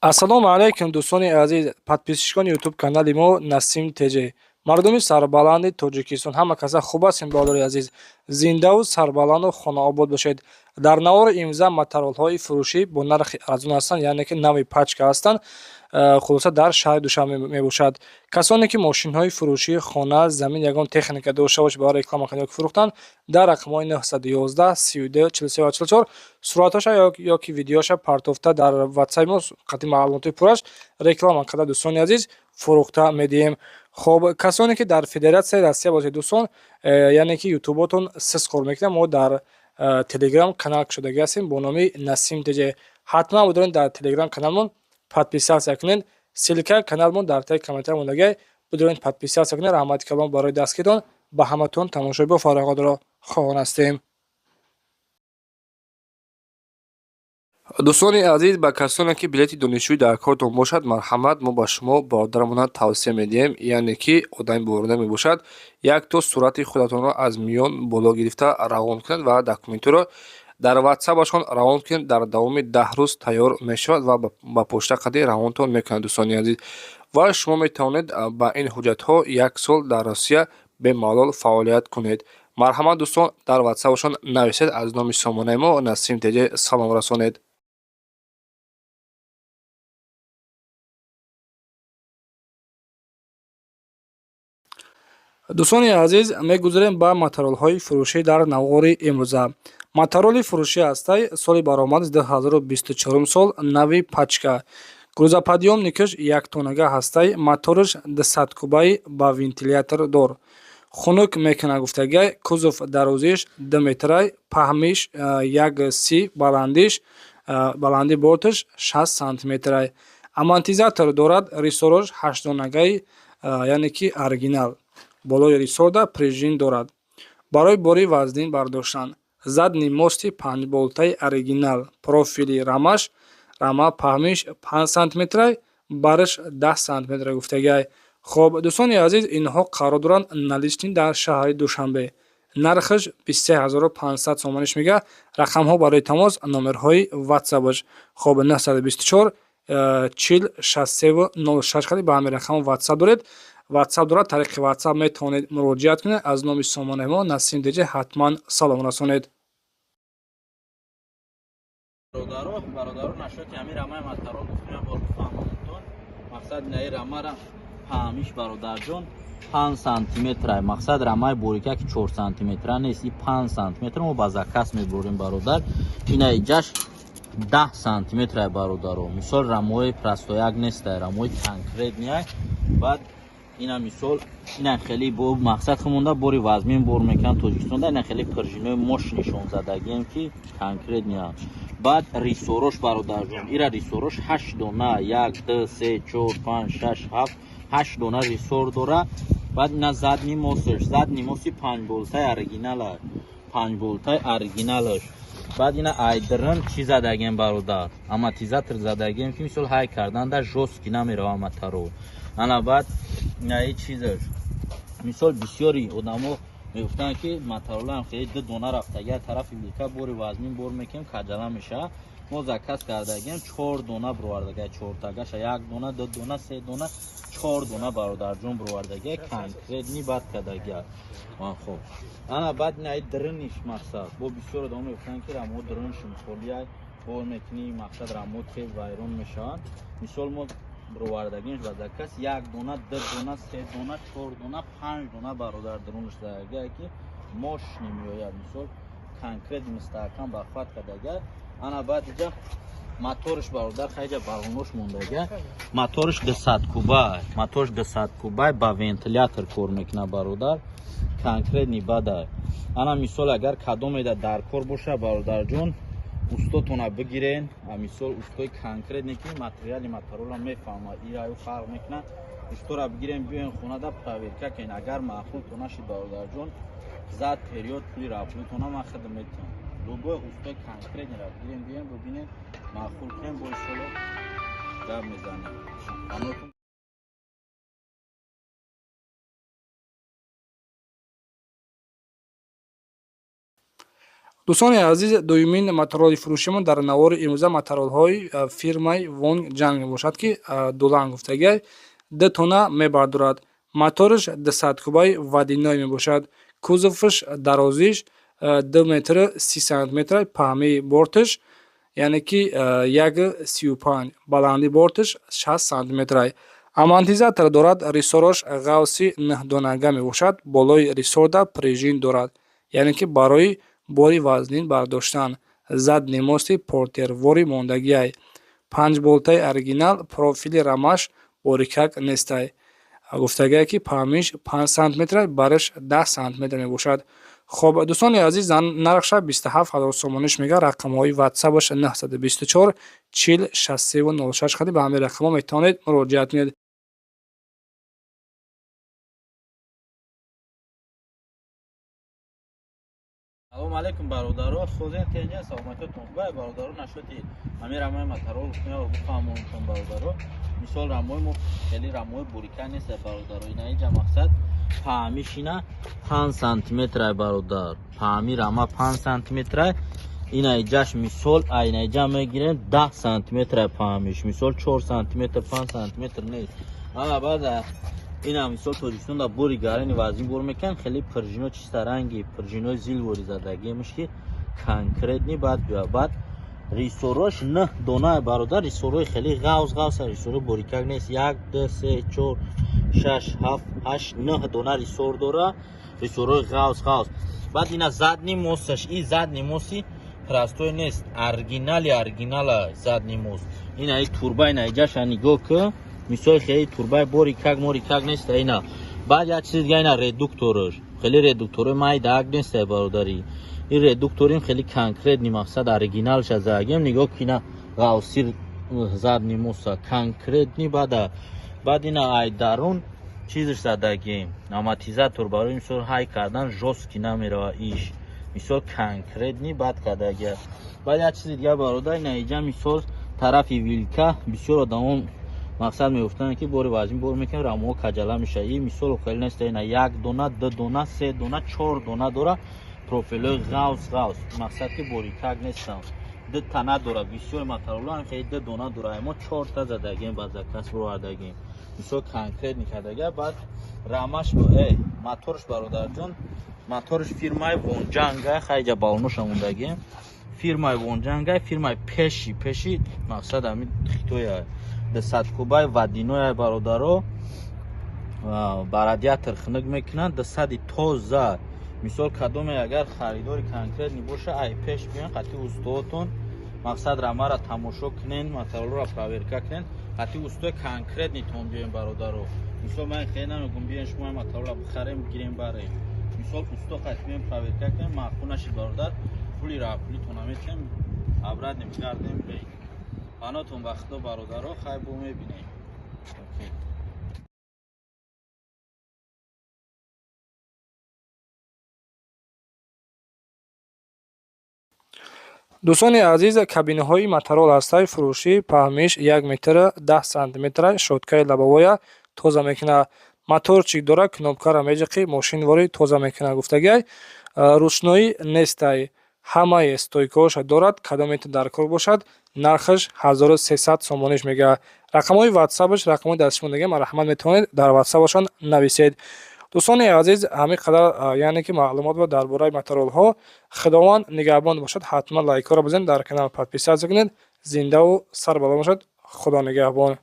Ассалому алайкум, дӯстони азиз, подписчикони ютуб канали мо Насим ТЖ, мардуми сарбаланди Тоҷикистон. Ҳама каса хуб ҳастем, бародари азиз, зиндаву сарбаланду хонаобод бошед. Дар навори имрӯза моторолҳои фурӯшӣ бо нархи арзон ҳастанд, яъне ки нави пачка ҳастанд. Хулоса, дар шаҳри Душанбе мебошад. Касоне ки мошинҳои фурӯшӣ, хона, замин, ягон техника дошта бошед, барои реклама кардан ёки фурӯхтан, дар рақамҳои 911 32 43 44 суратҳоша ёки видеоша партофта, дар ватсапи мо қати маълумоти пурраш реклама карда, дӯстони азиз, фурӯхта медиҳем. Хоб, касоне ки дар Федератсияи Россия бошед, дӯстон, яъне ки ютуботон сис кор мекунад, мо дар телеграм канал кушодагӣ ҳастем бо номи Насим ТЖ. Ҳатман будоред, дар телеграм каналмон подписаться кунед. Ссылка каналмон дар таи комментар мондагай, бидоред, подписаться кунед. Раҳмати калон барои дастгиритон. Ба ҳаматон тамошои бофарогъатро хоҳон ҳастем. Дӯстони азиз, ба касоне ки билети донишҷӯӣ дар кортон бошад, марҳамат, мо ба шумо бародарамона тавсия медиҳем, яъне ки одами боварда мебошад, якто сурати худатонро аз миён боло гирифта равон кунед ва документҳоро дар ватсапашон равон кунед. Дар давоми 10 рӯз тайёр мешавад ва ба почта қади равонтон мекунад, дӯстони азиз, ва шумо метавонед ба ин ҳуҷҷатҳо як сол дар Россия бемалол фаъолият кунед. Марҳамат, дӯстон, дар ватсапашон нависед, аз номи сомонаи мо Насим ТЖ салом расонед. Дӯстони азиз, мегузарем ба моторолҳои фурӯшӣ дар навори имрӯза. Мотороли фурӯшӣ ҳастай, соли баромад 2024 сол, нави пачка, грузоподъёмникаш яктонага ҳастай, мотораш 200 кубаи, ба вентилятор дор, хунук мекунад гуфтагай. Кузов дарозиш 2 метрай, паҳмиш 1,30, баландиш, баланди борташ 60 сантиметрай, амортизатор дорад, рессорош ҳаштдонагаи, яъне ки оригинал, болои рессорда пружин дорад барои бори вазнин бардоштан. Задний мости панҷболтаи оригинал, профили рамаш, рама паҳмиш 5 сантиметрай, бараш 10 сантиметр гуфтагай. Хоб, дӯстони азиз, инҳо қарор доранд наличный дар шаҳри Душанбе. Нархаш 23 500 сомониш мега. Рақамҳо барои тамос, номерҳои ватсапаш, хоб, 924 40 63 06 қади ба ҳамин рақам ватсап доред, ватсап дорад. Тариқи ватсап метавонед муроҷиат кунед. Аз номи сомонаи мо Насим ТЖ ҳатман салом расонед. Бародаро, бародаро, нашоти ҳамин рамаи моторол гуфтем, бор фаҳмонтон. Мақсад инаи рамара паҳмиш, бародарҷон, 5 сантиметра. Мақсад, рамаи борика ки 4 сантиметра нест, и 5 сантиметр мо ба заказ мебурем, бародар. Инаи ҷаш 10 сантиметра, бародаро. Мисол, рамои простояк нестай, рамои конкретный. Баъд ина мисол, ина хеле бо мақсад хумонда бори вазмин бор мекунанд Тоҷикистонда. Ина хеле пружинои мощный шонзадагием ки конкретный. Баъд рессорош, бародарҷон, ира рессорош ҳашт дона: як, ду, се, чор, панҷ, шаш, ҳафт, ҳашт дона рессор дора. Баъд ина задний мосташ, задний мости панҷболтаи оригинала, панҷболтаи оригиналаш. Баъд ина айдрн чӣ задагем, бародар? Амортизатор задагем, ки мисол ҳай карданда жёсткий намерава моторо. Ана баъд инаи чизаш, мисол, бисёри одамо мегуфтанд, ки моторолаам хеле ду дона рафтагия тарафи вилка, бори вазмин бор мекунем, каҷала мешавад. Мо заказ кардагем, чор дона бировардагия, чортагаша: як дона, ду дона, се дона, чор дона, бародарҷон, бировардагия, конкретный бад кардагия. Хоб, ана баъд инаи дрыниш. Мақсад, бо бисёр одамо мегуфтанд, ки рамо дрынш мисолия бор мекунӣ, мақсад, рамо тез вайрон мешаванд. Мисол, мо бировардагимш ба заказ як дона, ду дона, се дона, чор дона, панҷ дона, бародар, дронш задагия, ки мощный меояд. Мисол, конкрет мустаҳкам бахват кардага. Ана баъд иҷа моторш, бародар, хайҷа балонош мондага. Моторш 200 куба, моторш 200 куба, ба вентилятор кор мекунад, бародар, конкретный бада. Ана мисол, агар кадомеда дар кор боша, бародарҷон, устотона бигирен. Мисол, устои конкретный ки материали моторола мефаҳмад, ираю фарқ мекунад, устора бигирен, биёен хонада проверка кунен. Агар маъқулто нашид, бародарҷон, зад период пули рафтутона ман хидм метиҳам. Любой устои конкретныйра бигирен, биёен, бибинен, маъқул кунем, бо иншолло гап мезанем. Дӯстони азиз, дуюмин моторолли фурӯшимон дар навори имрӯза моторолҳои фирмаи Вонг Ҷанг мебошад, ки дулан гуфтагиай, 2 тонна мебардорад. Мотораш 200 кубаи водяной мебошад. Кузоваш дарозиш 2 метр 30 сантиметр, паҳмии борташ, яъне ки 1,35, баландии борташ 60 сантиметрай. Амортизатор дорад, рессораш ғавси нӯҳдонага мебошад, болои рессорда пружин дорад, яъне ки барои бори вазнин бардоштан. Задний мости портьервори мондагиай. Панҷболтаи оригинал, профили рамаш борикак нестай. Гуфтагие, ки паҳмиш 5 сантиметр, бараш 10 сантиметр мебошад. Хоб, дӯстони азиз, нархша 27 ҳазор сомониш мега. Рақамҳои ватсапаш 924 40 63 06 хади, ба ҳамин рақамҳо метавонед муроҷиат кунед. Салом алейкум, бародаро, созен, тенҷа, саломатиятон хуб, бародаро. Нашоти ҳамин рамаи моторол бифаҳмонтон, бародаро. Мисол, рамои мо хеле рамои бурика нест, бародаро. Ина иҷа мақсад паҳмиш ина 5 сантиметрай, бародар. Паҳми рама 5 сантиметрай. Ина иҷаш, мисол, айна иҷа мегирем, 10 сантиметрай паҳмиш. Мисол, 4 сантиметр, 5 сантиметр нест. Ана баъд ина, мисол, Тоҷикистон да бори гарани вазин бор мекунанд, хеле пружино чиста ранги пружинои зилвори задагиемш, ки конкретный. Баъд бия, баъд рисорош нӯҳ дона, бародар. Рисорои хеле ғавз ғавз, рисори борикак нест. Як, ду, се, чор, шаш, ҳафт, ҳашт, нӯҳ дона рисор дора, рисорои ғавз ғавз. Баъд ина задний мосташ, и задний мости простой нест, оригинали оригинала задний мост. Ина и турба, ина иҷаша нигоҳ ки, мисол, хеле турбаи бори как мори как нест ина. Баъд як чизи дига, ина редуктораш, хеле редукторои майдаак нест, бародари. Ин редукторим хеле конкретный, мақсад оригиналша задагем. Нигоҳ ки, ина ғавсир задний моста конкретный. Баъд ина ай дарун чизаш задагем, амортизатор, барои мисол ҳай кардан жёсткий намерава иш, мисол, конкретный баъд кардагия. Баъд як чизи дига, бародар, ина иҷа, мисол, тарафи вилка. Бисёр одамон, мақсад, мегуфтанд, ки бори вазин бор мекунем, рамоҳо каҷала мешавад. И мисол хеле нест. Ина як дона, ду дона, се дона, чор дона дора, профилҳои ғавз ғавз, мақсад ки борикак нестам. Ду тана дора, бисёри моторолам хеле ду дона дора, мо чорта задагем, ба заказ бировардагем, мисол, конкретный кардага. Баъд рамаш, моторш, бародарҷон, моторш фирмаи Вонҷанга, хайҷа балоноша мондагем. Фирмаи Вонҷанга, фирмаи пеши пеши, мақсад, ҳамин Хитоя, 200 кубай водяной, бародаро. Ба радиатор хунук мекунанд, 200-и тоза. Мисол, кадоме агар харидори конкретный боша, ай пеш биён, қати устоотон, мақсад, рамара тамошо кунен, моторолро проверка кунен, қати устои конкретныйтон биёен, бародаро. Мисол, ман хеле намегум, биёен шумо моторолро бихарем, бигирем, барем. Мисол, усто қати биёен, проверка кунем. Маъқул нашид, бародар, пули пулитон наметиҳем, обратно мегардем. Панотон ба Худо, бародаро, хай, бо мебинем. Дӯстони азиз, кабинаҳои моторол ҳастаи фурӯшӣ, паҳмиш 1 метр 10 сантиметра, щёткаи лобовоя тоза мекунад. Моторчик дора, кнопкара меҷиқӣ, мошинвори тоза мекунад, гуфтагиай. Рӯшноӣ нестай, ҳамаи стойкаҳоша дорад. Кадомете дар кор бошад, нархаш 1300 сомониш мега. Рақамҳои ватсапаш, рақамҳои дастшумондагӣ, марҳамат, метавонед дар ватсапашон нависед. Дӯстони азиз, ҳамин қадар, яъне ки маълумот буд дар бораи моторолҳо. Худованд нигаҳбон бошад. Ҳатман лайкҳоро бизанед, дар канал подписаться кунед. Зиндаву сарбаланд бошад. Худо нигаҳбон.